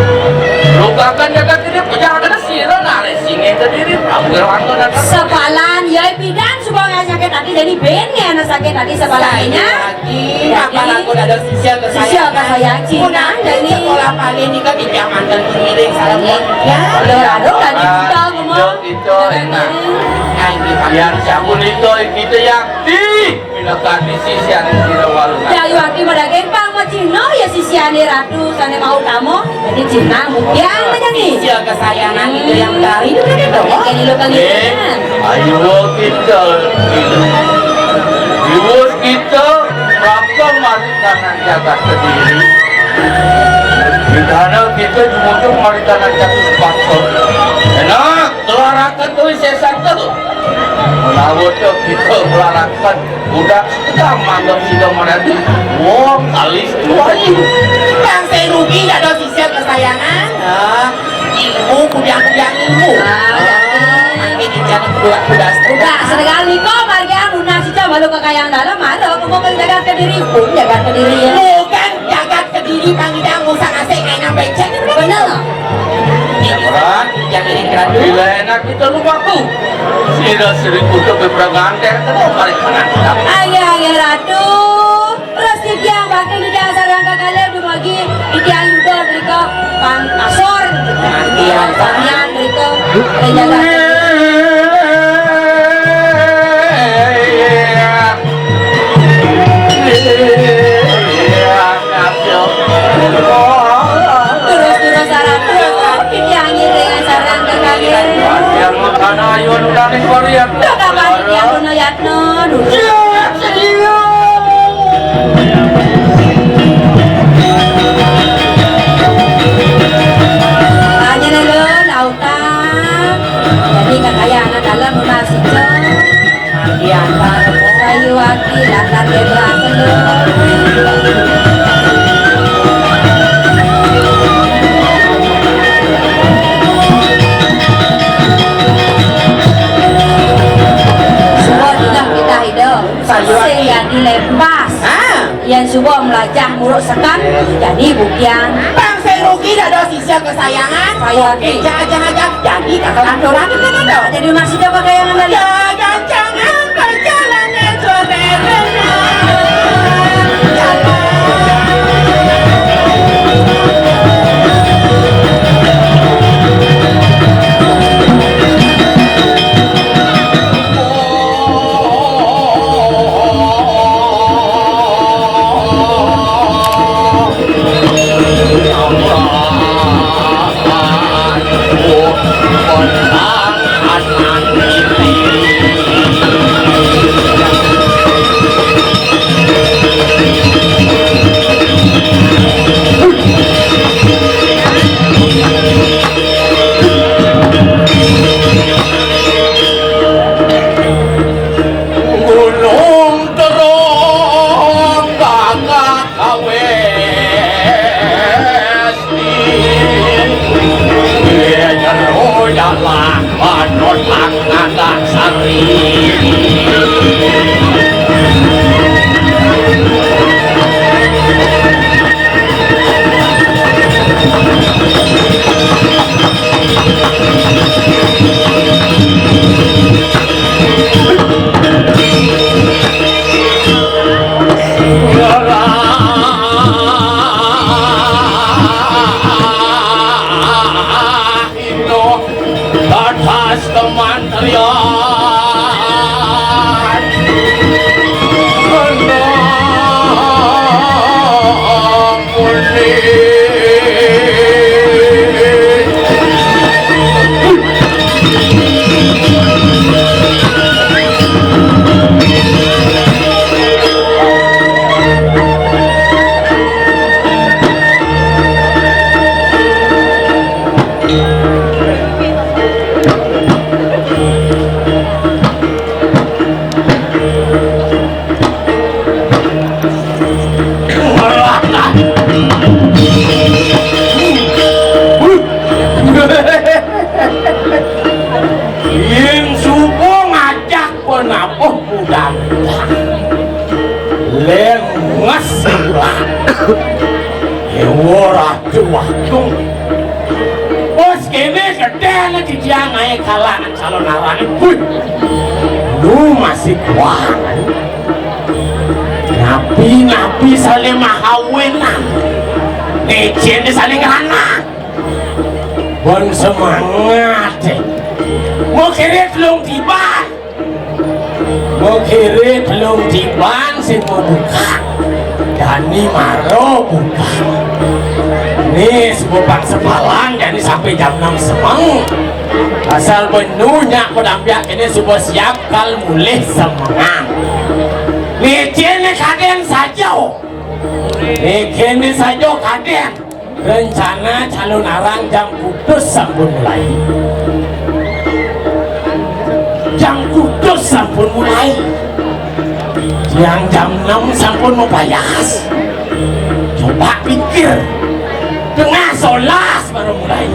Lukakan jagat Kediri, pejalan sira Naresinging Kediri, Prabu Rangga. Sepalan, ya, pidan suba sakit hati, jadi ben ya, anak sakit hati sepalannya. Lagi, apalagi ada sisya kesayangan. Sisya kesayangan, Cina, Punang, jadi sekolah paling ini kan di zaman dan pengiring salah. Iya. Ya. Aduh, aduh, tadi kita ngomong. Kita enak. Aing di biar sabun itu kita yakti. Minakadi sisian sira walungan. Jayu ati madaging pang macina ya sisiane ratu sane mau tamu. Jadi Cina mupiang aja nih. Sisia kesayangan itu yang dari itu kan itu. Kayak di lokal gitu kan. Ayo kita. Diwus kita bakal mari tanah jagat Kediri. Di sana kita jumujung mari tanah jatuh sepaksa. Enak, kelarakan tuh sesan tuh. Menawa kita kelarakan. Budak sudah manggap sudah merati. Wong alis tuai. Bang saya rugi ada sisia kesayangan. Ah, ilmu, kujang-kujang ilmu. Ah, ya. Nanti di jalan budak-budak. Udah, sekali kok bagian lunas itu baru ke kayang dalam, ada aku mau jaga ke diri, pun jaga ke diri ya. Bukan jaga ke diri, Bang Idang, usah ngasih kayak nyampe cek. Bener. Ya, Bang. Yang ini kira dulu. Bila enak kita lupaku. Sira sering kutuk beberapa anter, terus balik kanan. Ayah, ya Ratu. Terus titiang bakti titiang sareng kekalih dumugi titiang yuda mrika pang asor. Titiang samian mrika ring jagat. Terus-terus sareng titiang ngiring sareng kekalih. Yang makan ayu anu nangis varian. Kagak balik yang guna yatna dulu. Hanya lho, lautan. Jadi kakaya anak dalam lunas hijau. Diantar. Sayu ati, lantar dia berasa lho. Suruh tinggal kita hidup. Sayu ati. Sing jadi lempas. Ah. Yang subuh melajah muruk sekan, jadi bukian. Bang sing rugi dak ada sisya kesayangan. Sayu ati. Oke, jangan, jangan, jangan. Jadi kakak aturan itu kan. Jadi maksudnya pakai yang ada. Jangan, jangan, perjalanan sudah. Lenges. Ewo ratu waktu. Bos kene gedene didiang ae kalangan calon arane. Wih. Lu masih kuat. Nabi-nabi saling mahawenan. Ejene saling anak. Bon semangat. Mau kere telung tiban. Mokere telung tiban sing mau buka. Dani maro buka. Nih, subuh pang sepalan, dani sampai jam enam semeng. Asal benunya kodampiak ini subuh siap kal mulih semengan. Nih, kene kaden sajo. Nih, kene sajo kaden. Rencana calon arang jam kutus sampun mulai. Jam kutus sampun mulai. Yang jam enam sampun mapayas. Coba pikir. Tengah solas baru mulai.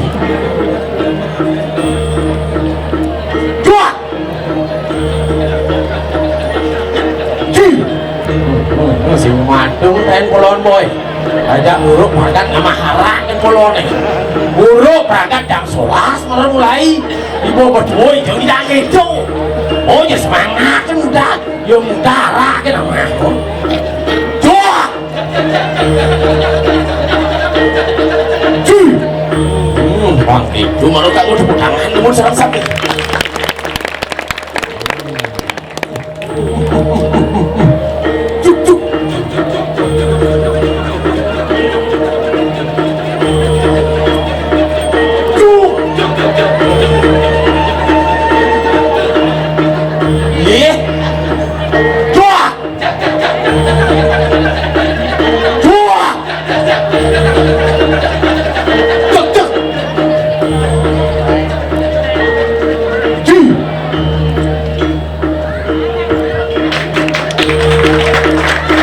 Dua. Ji. Hmm, hmm, hmm, sing madung ten polon boy. Ajak uruk makan nama harak ten polone. Uruk berangkat jam sebelas malam mulai. Ibu berdua itu tidak gitu. Oh ya semangat kan udah. Ya mudah harak kan nama. Dua. Ji. Hmm, bang itu malu tak mau tepuk tangan namun serang sakit.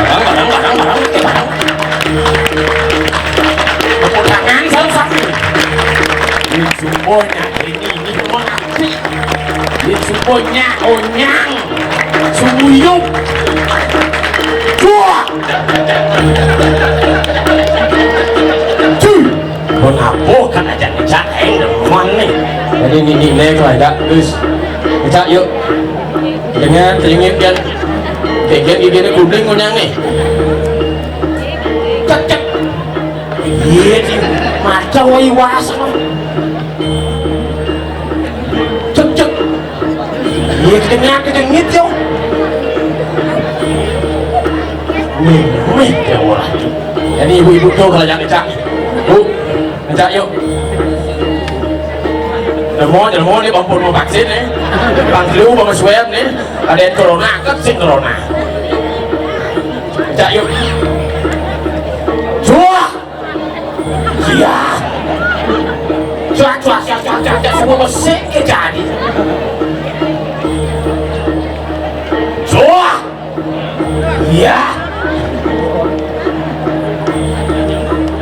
Barang, barang, barang, barang, barang. Tepuk tangan, salam satu. Ini sumbonya, ini, ini mengaji. Ini sumbonya, onyang. Sumuyup. Dua. Cuy. Pun apa kan aja ngejak, eh, demen nih. Jadi ini, ini, ini, tuh aja, terus. Ngejak, yuk. Dengan teringin kan. Kegen giginya kuning kunyang nih. Cek, cek. Iya, sih. Maca wai was. Cek, cek. Iya, kita niat, kita niat, yo. Nih, nih, ya Allah. Jadi ibu-ibu tuh kalau jangan ngejak. Bu, ngejak yuk. Jelmo, jelmo nih, ampun mau vaksin nih. Bang Liu, Bang Swab nih. Ada yang corona, kan sing corona. Ngejak yuk. Cuak. Iya. Cuak, cuak, cuak, cuak, cuak, cuak, semua mesin ke jadi. Cuak. Iya.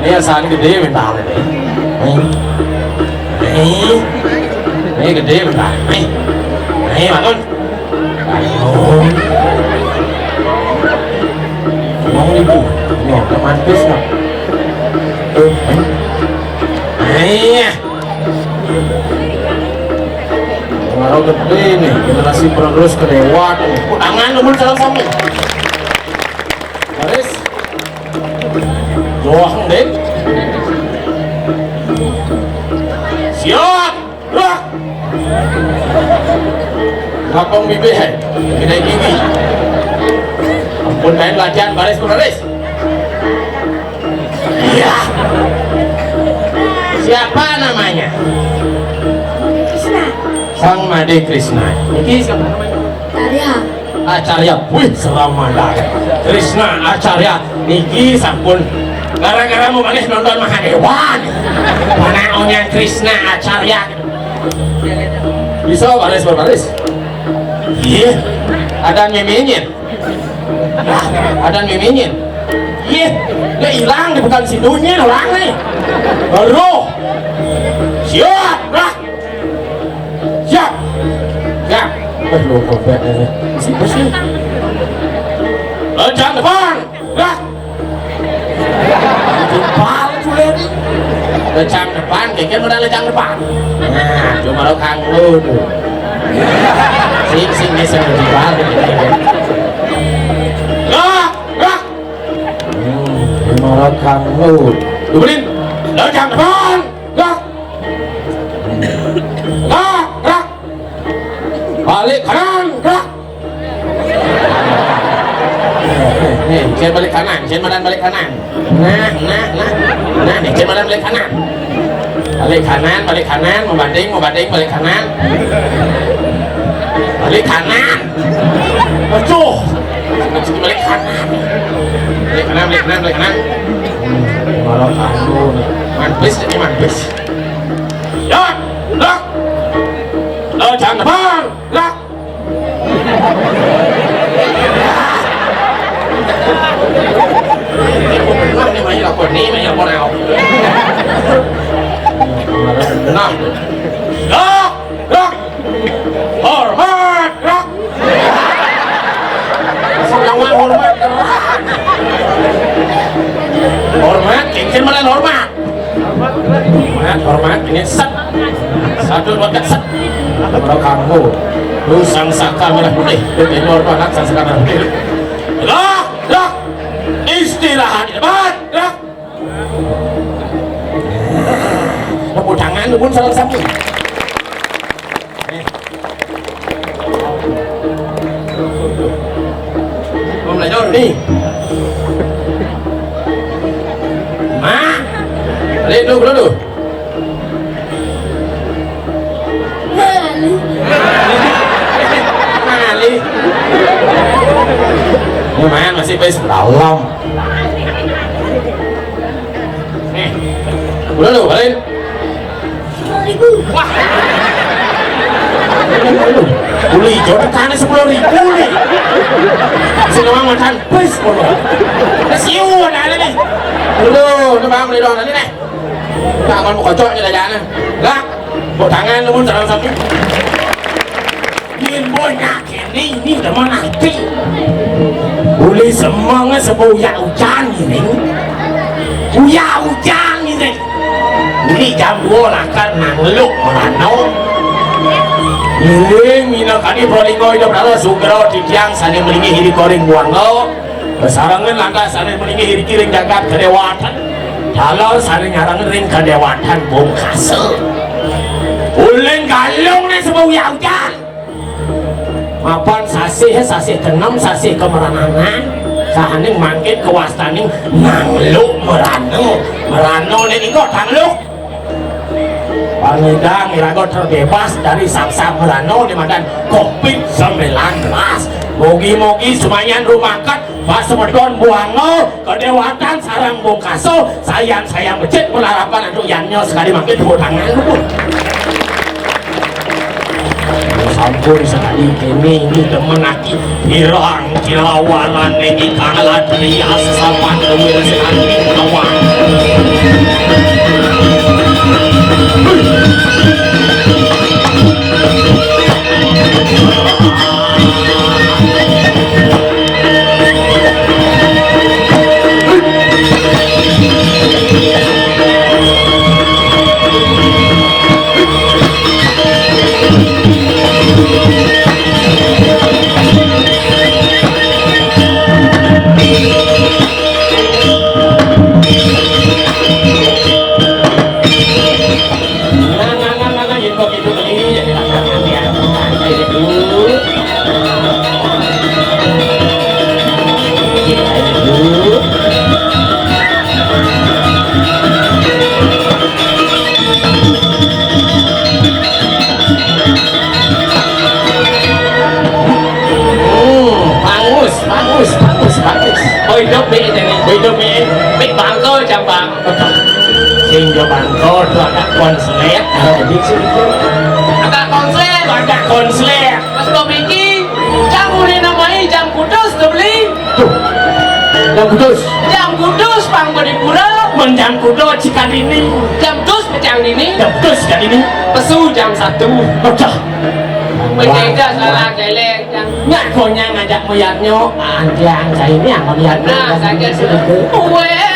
Ini asahan gede mental ini. Nih. Nih. Ini gede mental. Nih. Nih, bangun. Ayo. Mau ibu. Yo, kemantis, no. Eh, eh. Iya. Pengaruh gede nih, generasi penerus kelewat. Tangan nomor salah sama. Baris. Doang deh. Siap. Wah. Ngapong bibir, hai. Kena gigi. Ampun main latihan baris penerus. Iya. Siapa namanya? Krishna. Sang Made Krishna. Niki siapa namanya? Arya. Acarya, wih, selamat datang. Krishna Acarya, niki sampun gara-gara mau balik nonton Mahadewa. Mana onyang Krishna Acarya. Bisa baris berbaris. Iya. Ada miminyin. Ada miminyin. Iya. Dia hilang di bukan si dunia orang nih. Baru. Siap, lah. Siap. Siap. Eh, lu kok bae, eh. Masih pusing. Lencang depan. Lejang depan, kéngkén modal lejang depan. Nah, cuma lo kanggo tuh. Sing, sing, sing, sing, sing, sing. Gerak, gerak. Hmm, cuma lo kanggo. Dubelin. Lejang depan. Gerak. Gerak, gerak. Balik kanan, gerak. Nih, cén balik kanan, cén madan balik kanan. Nah, nah, nah. Nah, nih, cén madan balik kanan. Balik kanan, balik kanan, membanding, membanding, balik kanan. Balik kanan. Aduh. Balik kanan. Balik kanan, balik kanan, balik kanan. Malah kamu. Manpis, ini manpis. Ya, gerak. Lejang depan, gerak. Nah, gerak, gerak. Hormat, gerak. Sing hormat, gerak. Hormat, kéngkén madan hormat. Hormat, hormat, ini set. Satu, dua, tiga, set. Kalau kamu, lu sangsaka merah putih. Ini hormat, sangsaka merah putih. Gerak, gerak. Istirahat di depan, gerak. Tepuk tangan, lu pun salah satu. Mau belajar nih. Mak, balik dulu, dulu. Mali. Mali. Lumayan masih pes belum. Nih. Udah lu, balik. Sepuluh ribu. Wah. Uli, jodoh tanah sepuluh ribu nih. Sing ngomong macan pes kono. Siu ada nih. Udah, udah bang, udah dong, nanti nih. Nggak mau kocok nih jalannya. Lah, kok tangan lu mun terlalu sampai. Yen bocah kéné ini udah mau nanti. Uli semeng sebab uyak ujan ini. Uyak ujan ini. Ini jam dua lakar nangluk merano. Ngiring mina kadi pralingga ida prala sugra titiang sané melinggih iri koring buangga. Besarengan lantas sané melinggih iri kiring jagat kadéwatan. Dalar sané nyarengin ring kadéwatan bungkasa. Uling galung né sebab uyak ujan. Mapan sasih, sasih tenem, sasih kemeranangan. Sahaning mangkin kewastaning nangluk merana. Merana né nika tangluk. Pangidang iraga terbebas dari sangsa merana di madan covid sembilan belas. Mugi-mugi semayan rumakat Pak Semedon buanga kedéwatan sareng bungkasa, sayang-sayang becik pelarapan antuk yannya sekali mangkin tepuk tangan. Sampun sekali kéné ini demen ati pirang kilawarané ikang latria sesapan luwir sekali kawan. Hmm, bagus, bagus, bagus, bagus. Oh, hidup, Bi, ini. Oh, hidup, Bi. Bi, bangko, jambang. Sing jambang kau tu agak konslet, kalau begitu. Agak konslet. Agak konslet. Mas Komiki, jam udah namai jam putus tu beli. Tuh. Jam putus. Jam putus pang Bodipura. Menjam kuda cikadini. Jam putus pecang dini. Jam putus cikadini. Pesu jam satu. Pecah. Menjeda salah kelek. Nyak konya ngajak melihatnya, anjang saya ini yang melihatnya. Nah, saya sudah. Weh.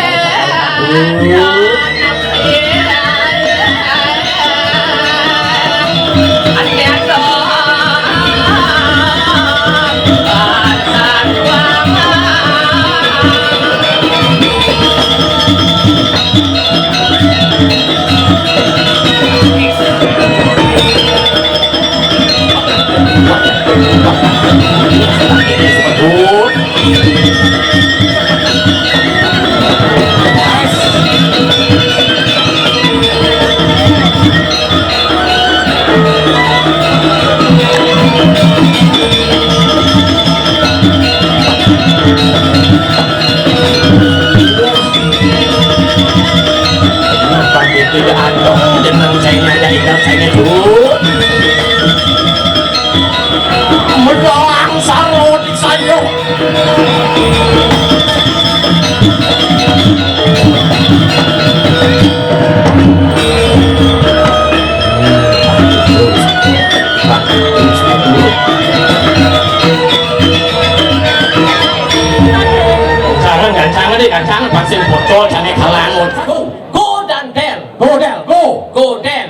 Kadang pas sing bocor jane kalangun. Go, go dan del. Go del, go. Go del.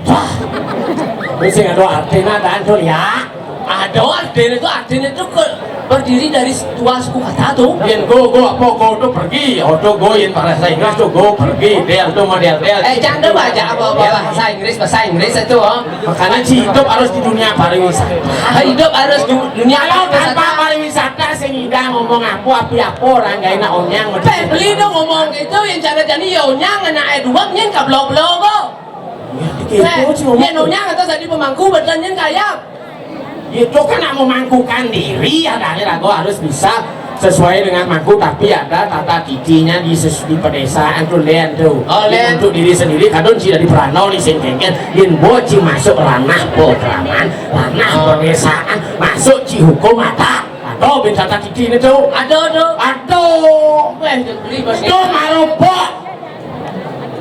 Wah. Wis sing ado artine dan to ya. Ado artine itu, artine itu ke, berdiri dari dua suku kata tuh. Yen go, go apa go to pergi. Oto go yen bahasa Inggris to go pergi. Del to model del. Eh, jangan baca apa-apa bahasa Inggris, bahasa Inggris itu, oh. Makanya hidup harus di dunia pariwisata. Hidup harus di dunia pariwisata. Kalau tanpa pariwisata sing indah ngomong apa, api apa, orang gak enak onyang. Pebli dong ngomong gitu, yang cara jadi ya onyang, anak dua nyen kablok-blok kok. Ya, gitu sih ngomong. Ya onyang atau jadi pemangku, betul nyen kaya. Itu kan nak memangkukan diri, ya, dari lagu harus bisa sesuai dengan mangku, tapi ada tata didinya di, ses- di pedesaan tuh, Len, tuh. Oh, Len. Untuk diri sendiri, kadang tidak diperano di sing kengken, yen bo ci masuk ranah pograman, ranah pedesaan, masuk ci hukum ada. Ada bin tata didi ini tuh. Ada, ada. Ada. Weh, beli bos. Tuh marupok.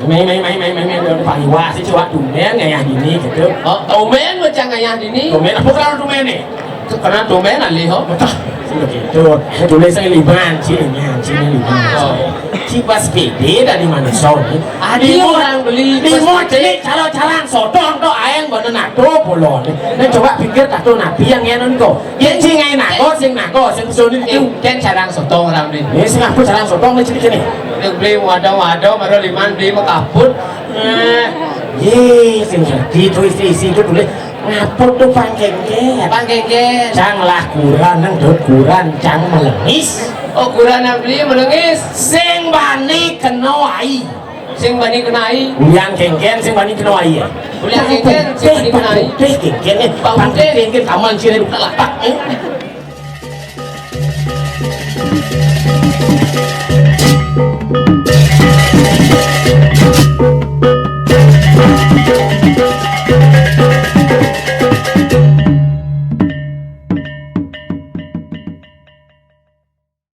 Mei, mei, mei, mei, mei, mei, udah Pak Iwa sih, coba tumben ngayah dini gitu. Oh, tumben macam ngayah dini. Tumben, apa kalau tumben nih? Karena tumben alih, oh. Betul. Gitu. Tulis saya liban, cilinya, cilinya liban. Oh. Ci pas pede dari mana song? Ada orang beli. Di mau jelik, cara-cara sodong tuh aeng bener nado bolon. Nah, coba pikir tak tuh nabi yang ngenon kok. Yen sing ae nago, sing nago, sing suni. Ken carang sotong orang ni. Ini sing aku carang sotong ni, sini, sini. Nek beli wadah-wadah, baru liman beli makaput. Eh. Ye, sing jadi tu isi-isi tu boleh. Ngaput tu pangkengke. Pangkengke. Cang lah kuran, nang dot kuran, cang melengis. Oh, kuran yang beli melengis. Sing bani kena ai. Sing bani kenai. Yang kengken, sing bani kena ai. Ulian kengken, sing bani kenai. Teh kengken ni. Bang Teh kengken kaman sini buka lapak ni.